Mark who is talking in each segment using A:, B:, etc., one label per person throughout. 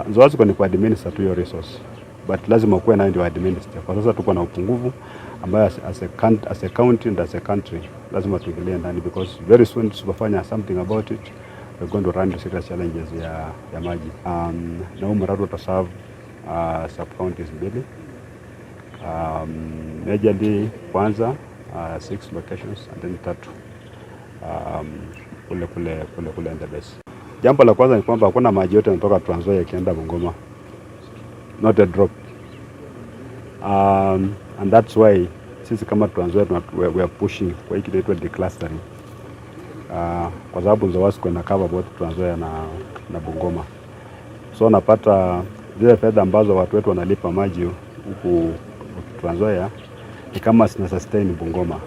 A: ZOASCO ni kuadminister tu hiyo resource, but lazima kuwe nayo ndio administer. Kwa sasa tuko na upungufu ambayo as a county and as a country lazima tuingilie ndani, because very soon tusipofanya something about it we're going to run into serious challenges ya maji. Na huu mradi utaserve sub counties mbili, majorly kwanza 6 locations and then 3 kule Endebess. Jambo la kwanza ni kwamba hakuna maji yote yanatoka Trans Nzoia yakienda Bungoma, not a drop. And that's why sisi kama Trans Nzoia we are pushing kwa hiki inaitwa declustering. Kwa sababu ZOASCO ina cover both Trans Nzoia na Bungoma. So napata zile fedha ambazo watu wetu wanalipa maji huku Trans Nzoia ni kama zina sustain Bungoma,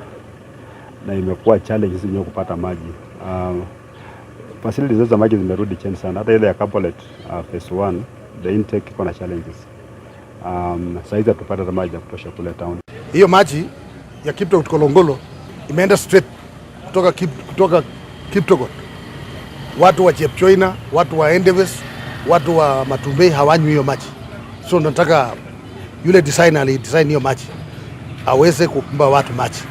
A: na imekuwa challenge sisi wenyewe kupata maji. Facilities za maji zimerudi chini sana. Hata ile ya Kapolet phase 1 the intake iko na challenges. Saizi hatupata hata maji ya kutosha kule town.
B: Hiyo maji ya Kiptogot Kolongolo imeenda straight kutoka Kiptogot. Watu wa Chepchoina, watu wa Endebess, watu wa Matumbei hawanywi hiyo maji. So nataka yule designer alidesign hiyo maji aweze kupimba watu maji.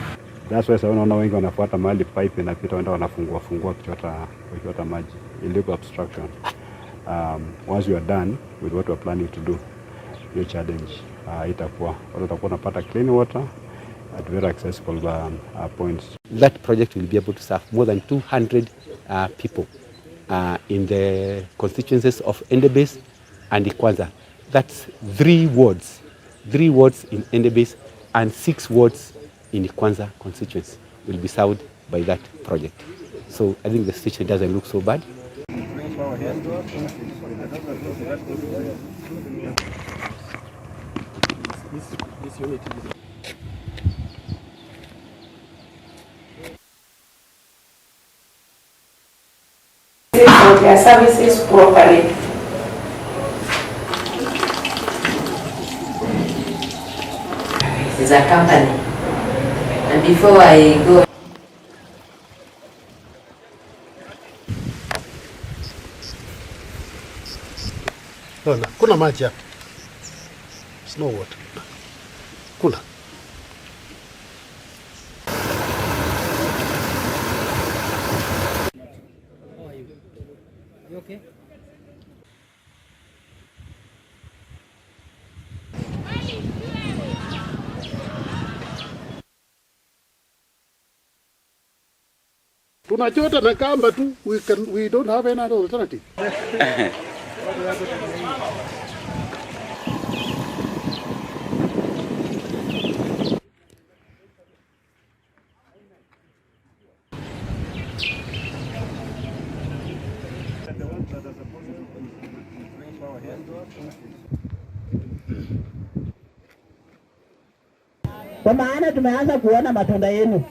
A: That's why sasa unaona wengi wanafuata mahali pipe inapita, waenda wanafungua fungua kuchota maji. Illegal obstruction. Once you are done with what you are planning to do, hiyo challenge itakuwa watu watakuwa wanapata clean water at very accessible points.
C: That project will be able to serve more than 200 people in the constituencies of Endebess and Kwanza. That's 3 wards, 3 wards in Endebess and 6 wards in Kwanza constituency will be served by that project. So I think the situation doesn't look so bad.
D: This unit is
E: for their services properly.
F: It's a company. And before I go
B: Ona, kuna maji hapa. There's no water. Kuna.
D: How are you? You okay?
B: Tunachota na kamba tu, we don't have any other alternative.
G: Kwa maana tumeanza kuona matunda yenu.